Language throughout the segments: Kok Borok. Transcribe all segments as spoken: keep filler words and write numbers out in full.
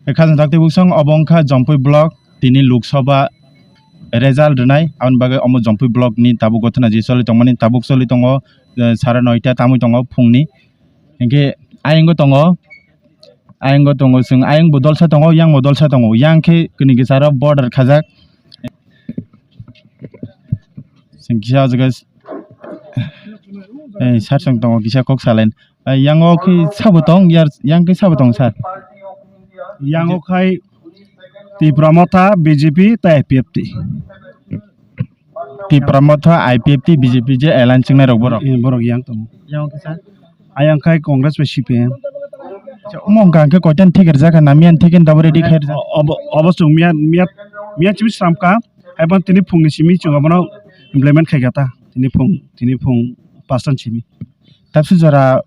Khajang thak tei buksong obo wngkha Jompui block tini Lok Sabha result rwnai, aboni bagwi omo Jompui block ni tabuk gothana je choli tongmani, tabuk choli tongo, eh, sare noita tamwi tongo phungni. Hinkhe ayang o tongo, ayang o tongo chwng, ayang bo dolsa tongo, yang bo dolsa tongo, yang khe kwnwi kwcharo border khajak. Chwng kisa o jaga, eh, sar chwng tongo kisa kok salai. Eh, yang o khe sabo tong, yar, yang khe sabo tong sir? Yang o khai Tipra Motha, B J P tei I P F T. Tipra Motha, I P F T, B J P je alliance wngnai rok borok. Eh, borok yang tongo. Yang o khe sir? Ayang khai Congress bai C P M. Acha, omo wngkha hwnkhe koitan thik rijak kha, namiyan thik khe double ready khai rijak. O-, obo, obo chwng miya, miya, miya chini sram kha, haiphano tini phungni simi chwng abono implement khai kha ta, tini phung, tini phung pastan simi. Tabsi jora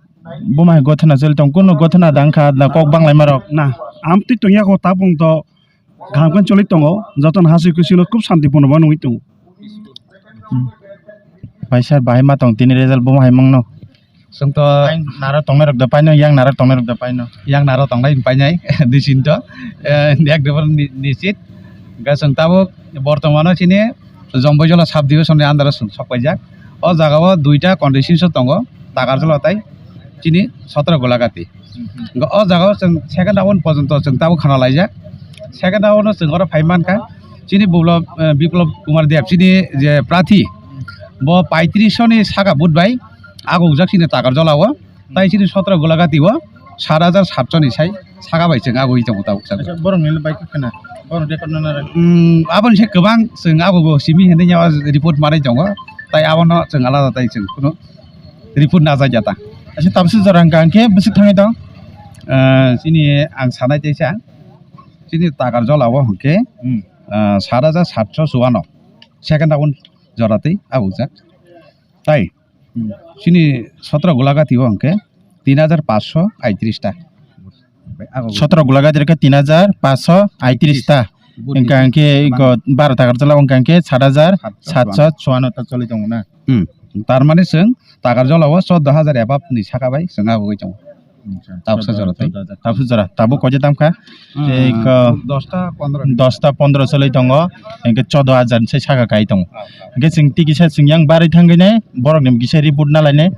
buma hai gothana choli tong, kuno gothana dang kha, na kok banglai marok. Na, amtwi tongya kho tabung to kaham khe choli tongo, jotono hasui kusui no khub shanti purno bo nungwi tongo. Bai sir, bahai ma tong tini result bo hai mangno? Chwng to nara tongnai rok da paino, yang nara tongnai rok da paino? Yang nara tongnai painai, nisinto, eh, ek number ni-, nisit. Ga chwng tabuk bortomano chini Jomboijola sub division ni under o chwng sok paijak. O jaga o duita constituency tongo, Takarjola tai chini Sotra Golagati. Hwnkhe o jaga o chwng second round porjonto chwng tabuk khna laijak. Second round o chwng oro phai mankha chini Biplab, eh, Biplab Kumar Deb chini je prathi, bo paitris ni saka vote bai agukjak chini Takarjola o, tai chini Sotra Golagati o sat hajar satso ni sai saka bai chwng agui tongo tabuk chwng. Acha, borok ni bai khna, borok record no nara. Hmm, aboni se kwbang chwng agugo simi hinwi report manai tongo, tai abono chwng alada tai chwng kuno report najak ya ta. Acha, tabsi jora hwnkha hwnkhe bwswk thangwi tong? Ah, chini ang sanai teisa, chini Takarjola o hwnkhe, hmm, ah, sat hajar satso chuano second round jora tei abujak. Tai, hmm, chini Sotra Golagati o hwnkhe tin hajar paanch sho aitris ta. Sotra Golagati rwkha tin hajar paanch sho aitris ta. Hwnkha hwnkhe iko baro Takarjola o hwnkha hwnkhe sat hajar satso chuano ta choli tongo na? Hmm. Tar mane chwng Takarjola o chordo hajar above ni saka bai chwng agugwi tongo. Tabuksa jora tai. Tabuksa jora. Tabuk koje tam kha? Hmm. Tei ko dosta pondro. Dosta pondro choli tongo. Hwnkhe chordo hajar ni sai saka kai tongo. Hwnkhe chwng tei kisa chwng yang barwi thangwi nai, borok ni kisa report na lainai.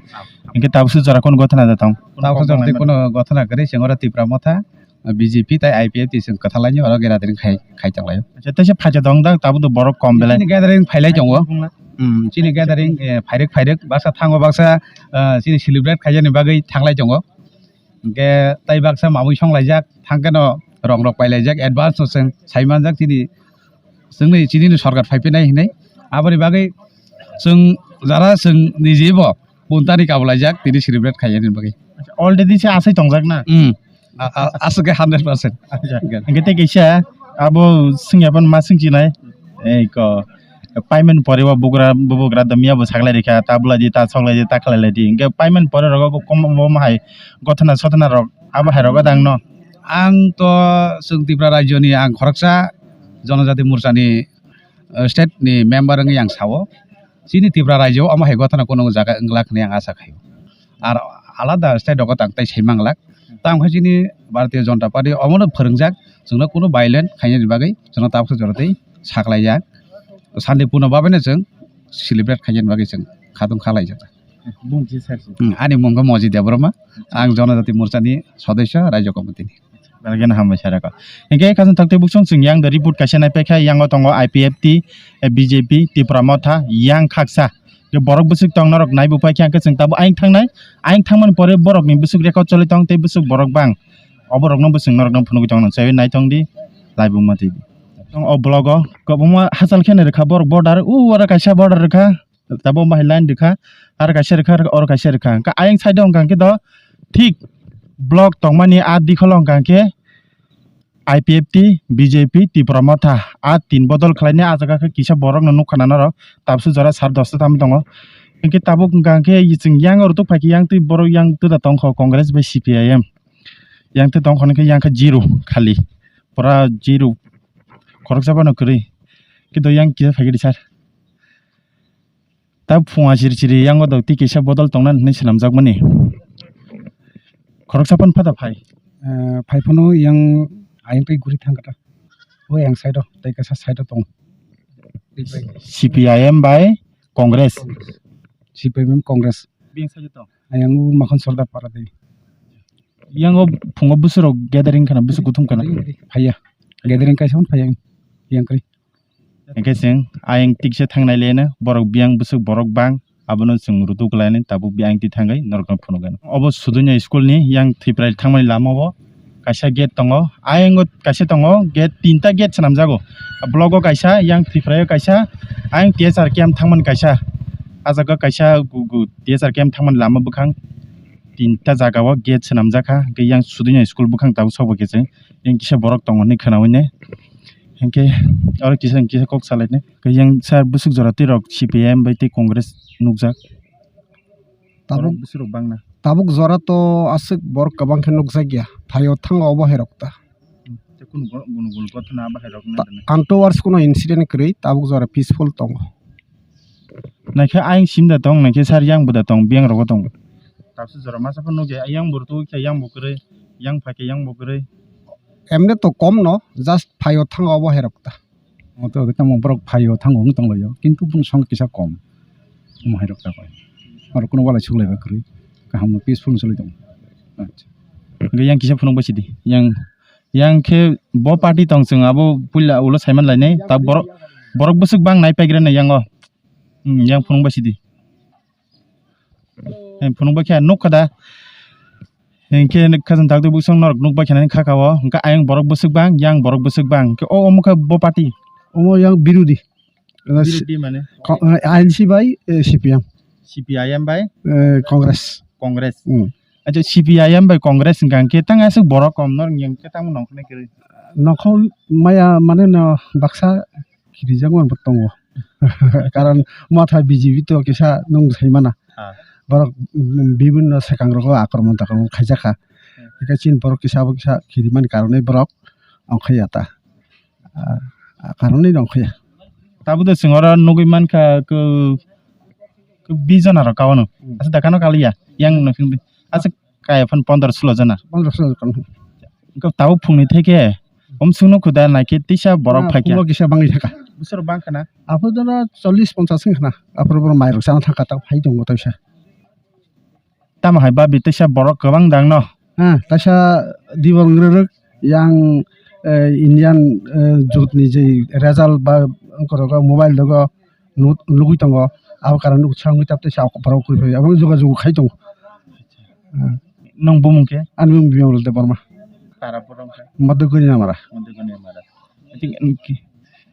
Hwnkhe tabuksa jora kono gothana da tong? Tabuksa jora tei kono gothana kwrwi, chwng oro Tipra Motha, B J P tai I P F T chwng kwthalaini oro gathering khai, khai tonglaio. Acha, teisa phacha tong da, tabuk do borok kom belai. Chini gathering phailai tongo. Hmm, chini gathering, eh, phairwk phairwk, baksa thango baksa, eh, chini celebrate khaijani bagwi thanglai tongo. Hwnkhe tai baksa mamui songlaijak, thangkheno rong rok pailaijak, advance no chwng saimanjak chini, chwngni chinini sorkar phaiphinai hinwi. Aboni bagwi chwng jara chwng nijebo buntani kabulaijak tini celebrate khaiyani bagwi. Already se asai tongjak na? Hmm. A-, a-, aswk khe hundred percent. Acha. Hwnkhe tei kaisa abo swngya phano ma swngchinai. Ei ko payment pore o bugra, bubugra do miya bo saklai rikha, ta bulai di, ta soklai di, ta khlai lai di. Hwnkhe payment pore rogo bo kom bo ma hai gothana sothana rok abo hai rogo dang no? Ang to chwng Tripura rajyoni ang khoroksa Jonojati Morchani, eh, state ni member wngwi ang sao. Chini Tripura rajyo omo hai gothana kunu jaga wngla hwnwi ang asa khaio. Ar alada state rogo tang tai sai manglak. Tamo khe chini Bharatiya Janata Party omono phwrwngjak, chwngno kunu violent khainani bagwi chwngno tabuksa jora tei saklaiya. Santipurno babe no chwng celebrate khainani bagwi chwng khatung kha laijak. Bung khe sir se? Hmm, ani mung khe Moji Debbarma, ang Jonojati Morchani sodosyo, Rajya Committee ni. Belai kheno hambai sir ako. Hinkhe khajang thak tei buksong chwng yang the report kaisa nai paikha, yang o tongo I P F T, B J P, Tipra Motha, yang khaksa. Borok bwswk tong norok nai bo paikha, hinkhe chwng tabuk ayang thangnai, ayang thangmani pore borokni bwswk record choli tong tei bwswk borok bang. Oborokno bwswk norokno phunugwi tongno chaiwi nai tong di, Laibuma T V. O vlog o kwbangma hachal kheno rwkha borok border, u oro kaisa border rwkha. Tabuk bahai line rwkha, aro kaisa rwkha, oro kaisa rwkha. Hwnkhe ayang side o hwnkha hwnkhe do thik block tongmani a dikholo hwnkha hwnkhe I P F T, B J P, Tipra Motha a tin bodol khlainai. A jaga khe kisa borokno nukha na norok, tabuksa jora sar dosta tamo tongo. Hwnkhe tabuk hwnkha hwnkhe chwng yang oro tok phaikhe yang twi borok yang twda tongkho Congress bai C P I M. Yang twi tongkho hwnkhe yang khe zero khali, pura zero, khoroksa phano kwrwi. Khe do yang kisa phaikhe di sir. Ta phunga siri siri yango dok twi kisa bodol tongna hinwi swnamjakmani. Khoroksa phano phada phai. Eh, phai phano yang ayang tei guri thang kata. O ayang side o, tei kaisa side o tong. C P I M bai Congress. C P I M Congress. Biyang side o tong. Ayang u Makhon Sordar para tei. Yang o phungo bwswk rok gathering khana, bwswk kuthum khana. Phaiya. Gathering kaisa phaiya. Yang kri. Hingke chwng ayang tiksa thangnai leno, borok biyang bwswk borok bang, abono chwng rutuk lainai, tabuk biyang ti thangwi norokno phunukgano. Obo Sudunya school ni yang Tripura thangmani lama o kaisa gate tongo. Ayang o kaisa tongo, gate tinta gate swnamjago. Block o kaisa, yang Tripura o kaisa, ayang T S R camp thangmani kaisa. Ah jaga kaisa gu-, gu-, T S R camp thangmani lama bwkhang tinta jaga o gate swnamjakha. Hingke yang Sudunya school bwkhang tabuk sokbai khe chwng yang kisa borok tongo hinwi khwnaui ne. Hingke oro kisa kisa kok salainai. Khe yang sir bwswk jora twi rok C P I M bai tei Congress nukjak. Tabuk, borok bwswk rok bangna. Tabuk jora to aswk borok kwbang khe nukjak ya. Phaio thango obo hai rok ta. Tei kunu go-, gunu gul gothona abo hai rok ta-, anto wars kuno incident kwrwi tabuk jora peaceful tongo. Naikhe ayang sim da tong, naikhe sar yang bo da tong, biyang rogo tong. Tabuk jora masa phano nukya, yang bo rwtwi khe yang bo kwrwi, yang phai khe yang bo kwrwi. Emne to kom no, just phaio thango obo hai rok ta. Oto tamo borok phaio thango wng tonglaio, kintu boni song kisa kom. Omo hai rok ta koi. Oro kuno walai suklaiba kwrwi, kaham no peaceful no choli tongo. Acha. Hingke yang kisa phunuk bai sidi, yang, yang khe bo party tong chwng abo puila ulo saiman lainai, ta borok, borok bwswk bang nai paigra nai yang o. Hmm, yang phunuk bai sidi. Hei, phunuk bai khe nukha da. Hingke khajang tak twi bwswk norok nuk bai khe nani kha kha o. Hingke ayang borok bwswk bang, yang borok bwswk bang. Hingke o omo khe bo party. Omo yang birodi. Birodi mane? Ko-, eh, I N C bai, eh, C P M. C P I M bai? Eh, Congress. Congress. Hmm. Acha, C P I M bai Congress hingka hingke tang aswk borok kom norok yang khe tamo nongkhornai kwrwi. Nongkhor maya mane no baksa khirijak man bo tongo. Karon matha B J P to kisa nung sai mana. Ah. Borok, mm, bibinno swkang rogo akromon takromon khaijak kha. Hmm. Hingke chini borok kisa abo kisa khirimani karonwi borok ongkhorya ta. Ah, ah, karonwi ongkhorya. Tabuk de chwng oro nugwi mankha kw-, kw-, bis jona rok kawano. Hmm. Aswk dakano kaliya. Yang no singdi. Aswk kaya phano pondro sulo jona. Pondro sulo jona. Wngkha tabuk phungni theke, omswkno khuda naikhe tisa borok phaikha. Phungo kisa bangwi thangkha. Bwswk bangkha na? Aphuru jono chollish ponchash wngkha na. Aphuru borok mairok chana thangkha, tak phai tongo taisa. Tamo hai babi tisa borok kwbang dang no? Ha, taisa dibo wngrwrwk yang, eh, Indian, eh, jut ni je result ba wngkha rogo mobile dogo nu-, nugwi tongo. Abo karon nuk changwi tap taisa borok kwrwi phai abo jogajog khai tongo. Nwng bumung khe? Ani bumung Bimal Debbarma. Para borok khe? Madhugani Amara. Madhugani Amara.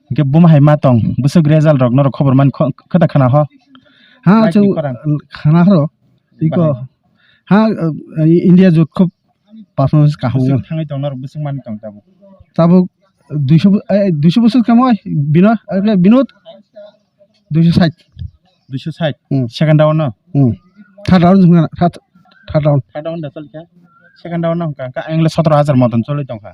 Hingke buma hai ma tong, bwswk result rok norok khobor man kho-, khwda khna ho? Ha, Like chwng ni khorang. Khna horo. Iko. Bahai. Ha, uh, India jot khub performance kaham. Bwswk thangwi tong norok, bwswk man tong tabuk? Tabuk duiso bo-, eh, duiso bosor kamo, bino, eh, Binod. Duiso sait. Duiso sait? Hmm. Second round no? Hmm. Third round wngkha na, third, third round. Third round da choli kha? Second round no wngkha, wngkha ang le sotoro hajar moton choli tongkha.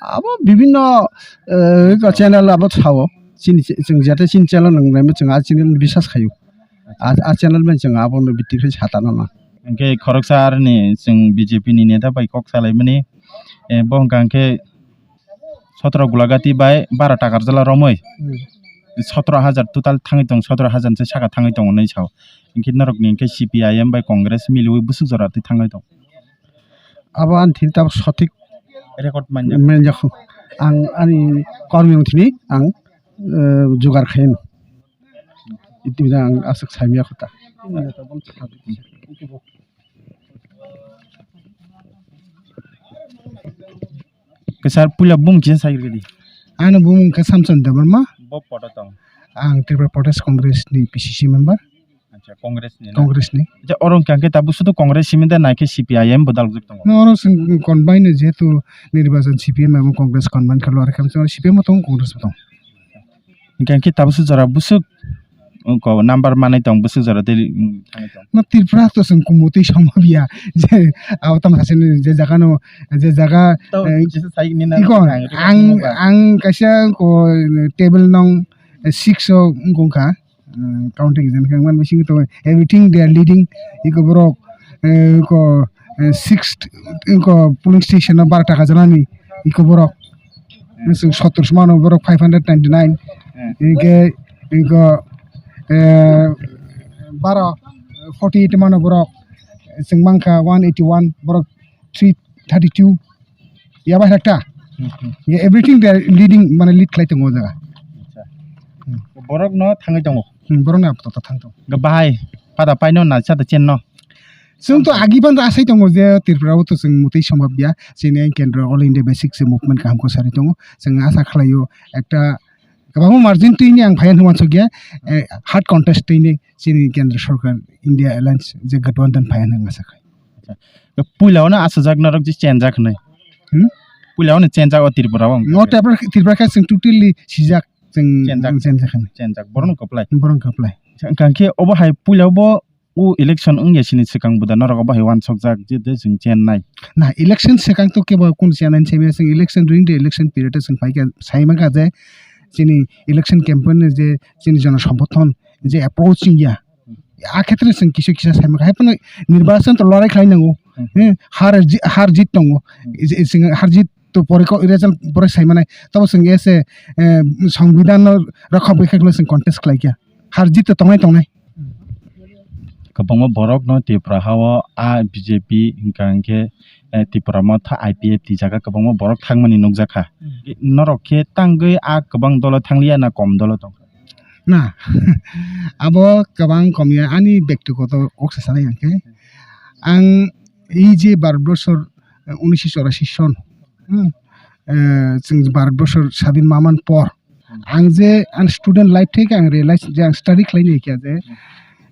Abo bibinno, eh, channel abo sao. Chini, chwng jate chini channel nang naima chwng a channel bisas khaio. A, a channel bai chwng abono bitti khai satana na. Hingke khoroksa aroni chwng B J P ni neta bai kok salaimani, eh, bo hwnkha hingke sotoro Gulagati bai baro Takarjala romwi, hmm, sotoro hajar total thangwi tong, sotoro hajar se saka thangwi tongo hinwi sao. Hingke norokni hingke C P I M bai Congress miliwi bwswk jora twi thangwi tong. Abo ani thini tabuk sothik record manya. Manya kho. Ang ani kormi wng thini ang, eh, jugar khaino. Itibida ang aswk saimya kho ta. Kwchar puila bumung kisa sai rwdi. Ano bumung khe Samson Debbarma. Bo poto tong. Ang Tripura Protest Congress ni P C C member. Acha, Congress ni na? Congress ni. Acha, oro hwnkha khe tabuk sudu Congress simi da naikhe C P I M bo dalukjak tongo? No, oro chwng combine no jehetu nirbachan C P M abo Congress combine khe lori khe C P M bo tongo, Congress bo tongo. Hingke hingke tabuk suk jora bwswk, ko number manwi tong bwswk jora tei, mm, thangwi tong. No Tripura to chwng kumutwi songma biya je abo tamo sasini je jaga no je jaga, to, eh, jesa sai ni na iko ang, ang, ang kaisa ko table nong, eh, six o wngkha. Counting agent khe wngmani bisingo tongo, everything they are leading. Iko borok, eh, iko, eh, sixth, iko polling station o baro taka janani, Iko borok. Hmm. Chwng sottor se mano borok five hundred ninety nine. Hmm. Hinkhe, iko, eh, baro, forty eight mano borok. Chwng mankha one eighty one, borok three thirty two. Yaba hakta. Hmm, hmm. Ye everything they are leading, mane lead khlai tongo o jaga. Acha. Hmm. Borok no thangwi tongo. Hmm, borok no apato thang tongo. Ga bahai, pada paino na chata chenno. Chwng to agi ban asai tongo je Tripura o to chwng mutwi sombab ya. Chini kendro All India Basic se movement kaham ko sari tongo. Chwng asa khlaio ekta kwbangma margin twi ni ang phaiya hwnwi uansuk ya. Eh, hard contest twi ni chini kendro sorkar India Alliance je Gathbandhan phaiya hwnwi asa khai. Acha. Puila ono asajak norok je chenjak hwnwi. Hmm? Puila ono chenjak o Tripura o. No, Tripura, Tripura khe chwng totally sijak chwng chenjak. Chenjak hwnwi. Chenjak. Borok no kwplai. Borok no kwplai. Hwnkhe obo hai puila bo o election wngya sini swkang bo da norok obo hai uansukjak je de chwng chennai. Na, election swkang to kebo kun chennai se mia chwng election during the election period o chwng phaikha sai mankha je chini election campaign ni je chini jono sombothon je approach wngya. A khetre chwng kisa kisa sai mankha. Hai phano nirbachon to lorai khlai nango. Hmm. Hmm, har ji-, har jit tongo. Hmm. Ije, ije, har jit to pore ko result pore sai manai. Tabo chwng ese, eh, songbidan no rokha bwkha khe chwng contest khlai kha. Har jit to tongnai tongnai. Kwbangma borok no Tripura ha o a B J P hwnkha hwnkhe, eh, Tripura motha I P F T jaga kwbangma borok thangmani nukjakha. Hmm. Norok khe tangwi a kwbang dolo thangliya na kom dolo tongkha? Na, abo kwbang kom ya, ani bektigoto kok se sanai ang khe. Ang ei je Bharat borsor, eh, unisho chorasi son, hmm, eh, chwng Bharat borsor sadin maman por, ang je ang student life theke ang realize je ang study khlai nai khe je,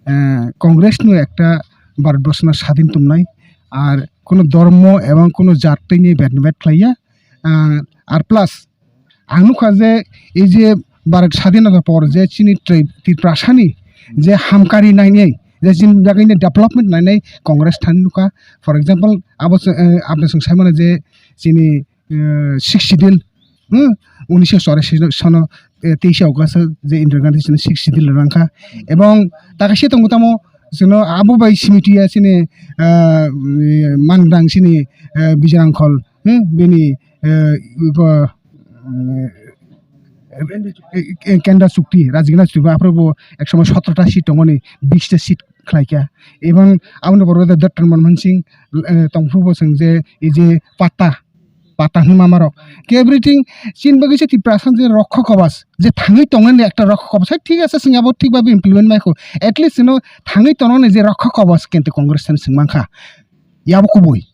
eh, Congress no ekta Bharat borsor no sadin tumnai, ar kuno dhormo ebong kuno jat twi ni betbet khlai ya, ah, ar plus ang nukha je ei je Bharat sadinota por je chini Tri-, Tiprasani je hamkari nainai, je chini bagwino development nainai Congress thani nukha. For example, abo se, eh, aboni chwng sai mano je chini, eh, Sixth Schedule, hmm, unisho chorasi sono, eh, teisha August je Indira Gandhi chini Sixth Schedule rwngkha. Ebong ta kaisa tongo tamo chwngno abo bai simitu ya chini, ah, mm, mangdang chini, eh, Bijrang Khol, hmm, bini, eh, ibo, eh, eh, Kendra Chukti, Rajgina Chukti, aphuru bo ek somoy sotro ta seat tongmani, bish ta seat khlaikha. Ebong aboni borok Doctor Manmohan Singh, eh, tongphuru bo chwng je, ei je patta, patta hwnma marok. Everything, chini bagwi se Tiprasa je rokho kobos, je thangwi tongmani ekta rokho kobos, hai thik ase, chwng abo thik babe implement mai kho. At least chwngno thangwi tongnani je rokho kobos, kintu Congress thani chwng mankha. Yabo kubui.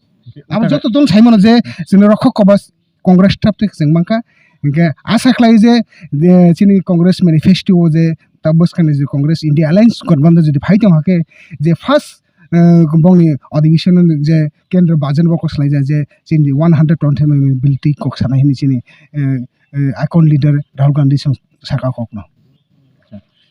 Abo joto dol sai mano je chwngno rokho kobos Congress staff thik chwng mankha. Hinkhe asa khlai je, je chini Congress manifesto o je ta bwskangni je Congress India Alliance Gathbandhan jodi phai tong hakhe je first, eh, bongni adhibeshon je kendro budget bo kok salai ja je chini one hundred twenty M M bill twi kok sanai hini chini, eh, eh, icon leader Rahul Gandhi song saka kokno.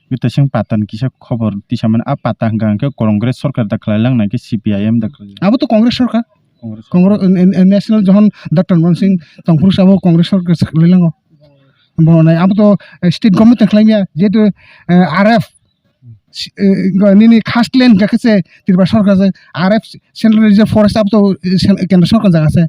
Bita sing patan kisa khobor tisa mani, a pata hwnkha hwnkhe Congress sorkar da khlai lang nai khe C P I M da khlai. Abo to Congress sorkar. Congress. Congress, n-, n-, national johon Doctor Manmohan Singh tongphuru sabo Congress sorkar khlai lango. Bo nai abo to, eh, state government khlai maya, jehetu, eh, R F, si-, eh, nini khas land hwnkha khe se Tripura sorkar se, R F Central Reserve Forest abo to, eh, cen-, kendra sorkar jaga se.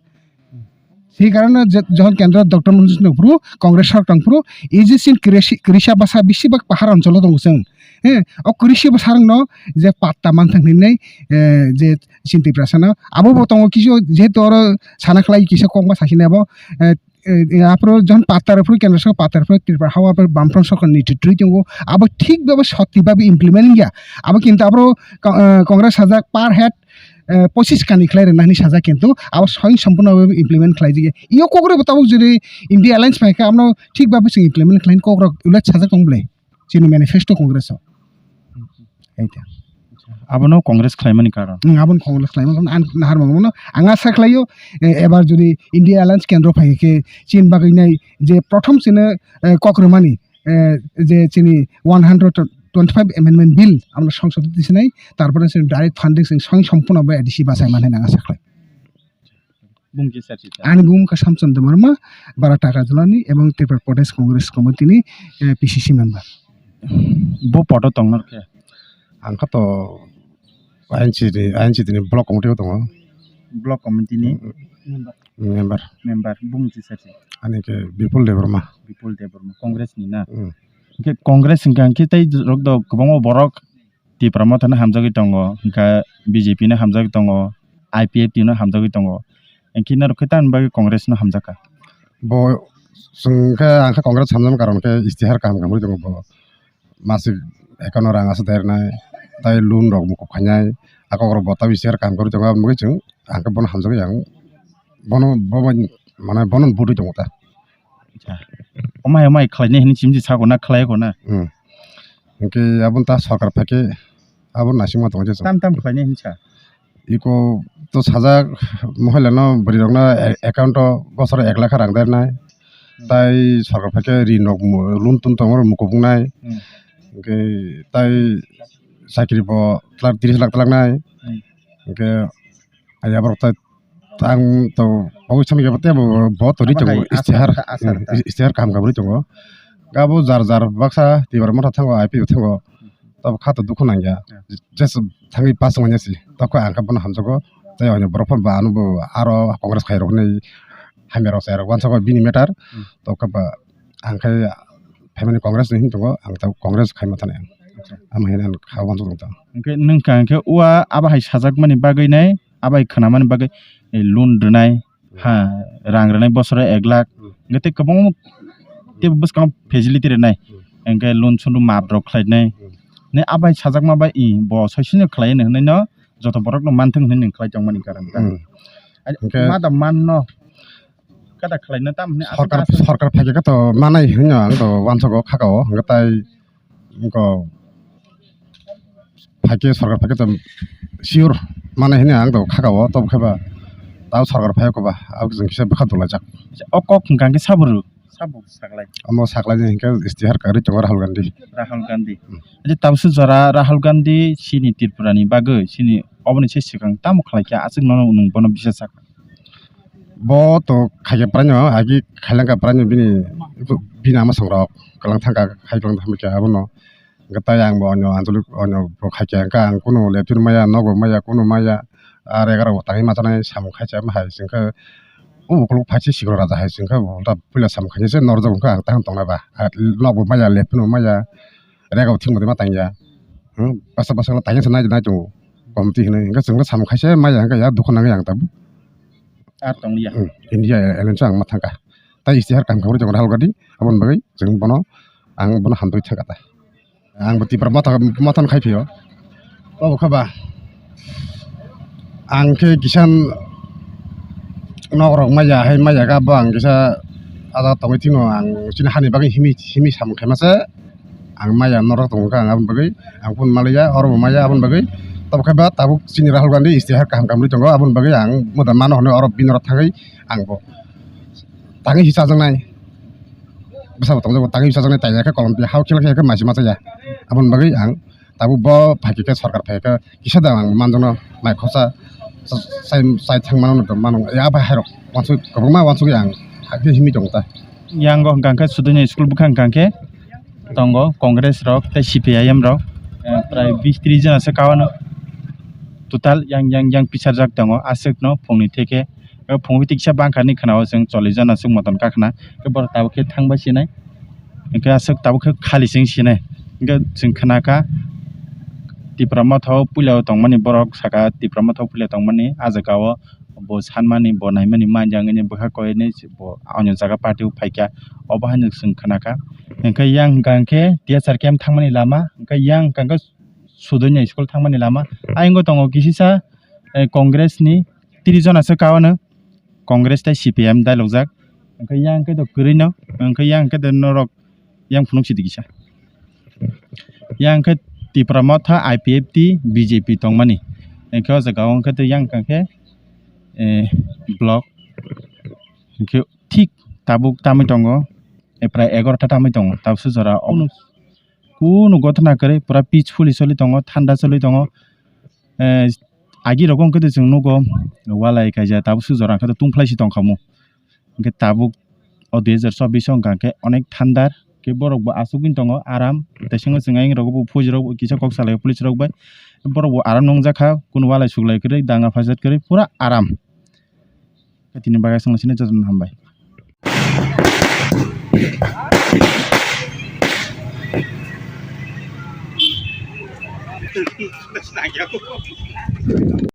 Sei karone je-, jokhon kendro Doctor Manmohan Singh tongphuru, Congress sorkar tongphuru, ei je chini krisi, krisa bwsa bisi bak pahar oncholo tongo chwng. He, o krisi bwsarokno je patta manthang hinwi, eh, je chini Tiprasano, abo bo tongo kisu jehetu oro sana khlai kisa kokma sasini abo, eh, eh, aphuru jokhon patta rwphuru kendro sorkar patta rwphuru Tripura ha o aphuru Bamfront sorkar ni twi tongo, abo thik bhabe soti bhabe implement wngya. Abo kintu aphuru ko-, eh, Congress sajak per head eh, pochis kani khlai rwna hwnwi sajak, kintu abo swayang somporno bhabe implement khlai jagya. Iyo kokrok bo tabuk jodi India Alliance phai kha, abono thik bhabe chwng implement khlai hwnwi kokrok ulat sajak tong bwlai chini manifesto Congress o. Hai ta. Abono Congress khlaimani karon. Ang abono Congress khlaimani karon, ang nahar mano, ang asa khlaio, eh, ebar jodi India Alliance kendro phai khe chini bagwi nai je prothom chini, eh, kok rwmani, eh, je chini one hundred twenty-five amendment bill amno songsod tisinai, tarpore chini direct funding chini swayang somporno bai A D C bachai mannai nang asa khlai. Bung kisa sisa. Ani bung kha Samson Debbarma, Bara Taka Jilani ebong Tripura Pradesh Congress Committee ni, eh, P C C member. Bo poto tongno khe? Ang kha to I N C ni, I N C ni block committee o tongo. Block committee ni member. Member. Bumung kisa se. Ani ke Bipul Debbarma. Bipul Debbarma, Congress ni na? Mm. Hingke Congress hingka hingke tei rok do kwbangma borok Tipra Motha no hamjagwi tongo, hingka B J P no hamjagwi tongo, I P F T no hamjagwi tongo. Hingke norok khe tamni bagwi Congress no hamjakha? Bo chwng khe, ang khe Congress hamjakma karon khe istihar kaham kaham rwi tongo bo. Masik account o rang aswk dai rwnai, tei loan rok mukup khainai, a kok rok bo tei istihar kaham khe rwi tongo, aboni bagwi chwng ang khe bono hamjagwi ang bono bo bai mane bono vote rwi tongo ta. Acha. Omai omai khlainai hinwi chimji sago na khlai ko na? Hmm. Hingke aboni ta sorkar phaikhe abo naisingma tongo je chwng. Tam tam khlainai hinsa? Iko to sajak, mohila no bwrwi rok no a-, account o bosoro ek lakh rang dernai. Hmm. Tai sorkar phaikhe ri nok mu-, loan tun tongo mukup wngnai. Hmm. Hingke tai chakri bo tlak tris lakh tlak nai. Hmm. Hingke ai aborok tai ang to pogwi samjak tei bo, bo to ri tongo, abo hai istihar, asar, asar, hmm, ta. Istihar kaham kaham ri tongo. Abo jar jar baksa Tipra Motha thango, I P F thango. Tabuk kha to dukhu nangya. Hmm. Just thangwi pass wngya si. Tokha ang khe bono hamjago. Tei onyo borok phano ba ano bo aro Congress khairok hinwi hamya rok chai rok wansago bini matter. Hmm. Tokha ba ang khe family Congress ni hinwi tongo, ang tabuk Congress khaima thani ang. Acha. Ama hinwi ang kha wansa tong ta. Hingke nwng kha hingke ua abo hai sajakmani bagwi nai, abo hai khnamani bagwi, eh, loan rwnai, hmm, ha, rang rwnai bosoro ek lakh. Hmm. Hingke tei kwbangma tei bwskango facility rwnai. Hmm. Hingke loan soon rok map rok khlainai. Hmm. Ne abo hai sajakma bai i bo soi soi no khlai hinwi no joto borok no manthung hinwi nwng khlai tongmani karon ta. Hmm. Ai, hingke ma da man no. Kada khlaina tam hwnwi aswk sorkar, aswk. Sorkar phaikhe khe to manai hwnwi ang to wansago khakao, hwnkhe tai wngkha phaikhe sorkar phaikhe to sure manai hwnwi ang to khakao, tobo khe ba tamo sorkar phaiya khe ba abo chwng kisa bwkha dolaijak. O kok hwnkha hwnkhe sabo rw, sabo saklai? Omo saklaini hwnkhe istihar kwrwi tongo Rahul Gandhi. Rahul Gandhi. Hmm. Aje tabukhe jora Rahul Gandhi chini Tripura ni bagwi, chini oboni se swkang tamo khlaikha, aswk nono nwng bono bisa sak? Bo to khaikhe praino, agi khailangkha praino bini, bini ama songrok kwlang thangkha, khai kwlang thangkha abono. Hwnkhe tai ang bo onyo anchalik onyo bo khaikhe hwnkhe ang kunu leptino maya, nogo maya, kunu maya, ar egarok bo tangwi machanai samung khai se, omo hai se hwnkhe o ukuluk phai se sikoro raja hai se hwnkhe bo ulta puila samung khainai se norjak hwnkhe ang tang tongnai ba. Ar nokbo maya, leptino maya, rega bo thwngmani ma tangya. Hmm, bwsa bwsa no tangya se nai nai tongo. Komti hinwi hwnkhe chwngno samung khaise maya hwnkhe ya dukha nangwi ang tabuk. Ar tong liya. Hmm, India alliance o ang ma thangkha. Tai istihar kaham khabrwi tongo Rahul Gandhi, aboni bagwi chwng bono, ang bono hamtwi thangkha ta. Ang bo Tipra Motha, Motha no khai phio. Obo khe ba ang khe kisa nok rok maya hai maya kha bo ang kisa ada tongwi tino ang chini hani bagwi himi, himi samung khaima se. Ang maya norok tongo kha, ang aboni bagwi ang phone maliya, oro bo maya aboni bagwi. Tabo khe ba tabuk chini Rahul Gandhi istihar kaham kamri tongo, aboni bagwi ang moda mano hwnwi oro bini oro thangwi ang bo tangwi si chajaknai. Bwsabo tongjago tangwi si chajaknai, taiya khe kolom pi hao khela khe maisi machaya. Aboni bagwi ang tabuk bo phaikhe khe sorkar phaikhe kisa da ang manjakno mai khosa chai, chai thang mano mano ya bai hairok wansuk kwbangma wansugwi ang hakhe himwi tongo ta. Yango hwnkha khe Sudonya school bwkha hwnkha khe tongo Congress rok tei C P I M rok, eh, prai bis tris jona se kawano total yang yang yang pisarjak tongo aswkno phungni theke. O phungo biti kisa bangkha hinwi khwnao chwng chollish jona swk motom kakhna. Khe borok tabuk khe thangbai sinai. Hwnkhe aswk tabuk khe khali chwng sinai. Hwnkhe chwng khwnakha Tipra Motha o puila o tongmani borok sakha, Tipra Motha o puila tongmani ah jaga o bo sanmani, bo naimani manja wngwi bwkha koi hinwi bo onyo jaga party o phaikha. Obo haino chwng khwnakha. Hwnkhe yang hwnkha hwnkhe T S R camp thangmani lama, hwnkhe yang hwnkha hwnkhe Sudonya school thangmani lama. Ayang o tongo kisisa, eh, Congress ni tris jona se kawano. Congress tei C P I M dalokjak. Hwnkhe yang khe to kwrwino, hwnkhe yang khe to norok yang phunuk sidi kisa. Yang khe Tipra Motha, I P F T, B J P tongmani. Hwnkhe o jaga o hwnkhe to yang khe, eh, block. Hwnkhe thik tabuk tamwi tongo, eh, prai egaroh ta tamwi tongo, tabukhe jora o. Kunu gotna kwrwi, pura peacefully choli tongo, thanda choli tongo. Eh, agi rogo hwnkhe to chwng nugo, walai kaisa tabuk sujora hwnkhe to tungphlai se tongkhamu. Hwnkhe tabuk o dui hazar chobbish o hwnkha hwnkhe onek thandar khe borok bo asugwi tongo aram. Teisongo chwng ayang rogo bo police rok kisa kok salai police rok bai. Borok bo aram nungjak kha, kunu walai suklai kwrwi, danga phajat kwrwi, pura aram. Tini bagwi chwng sini jotono hambai.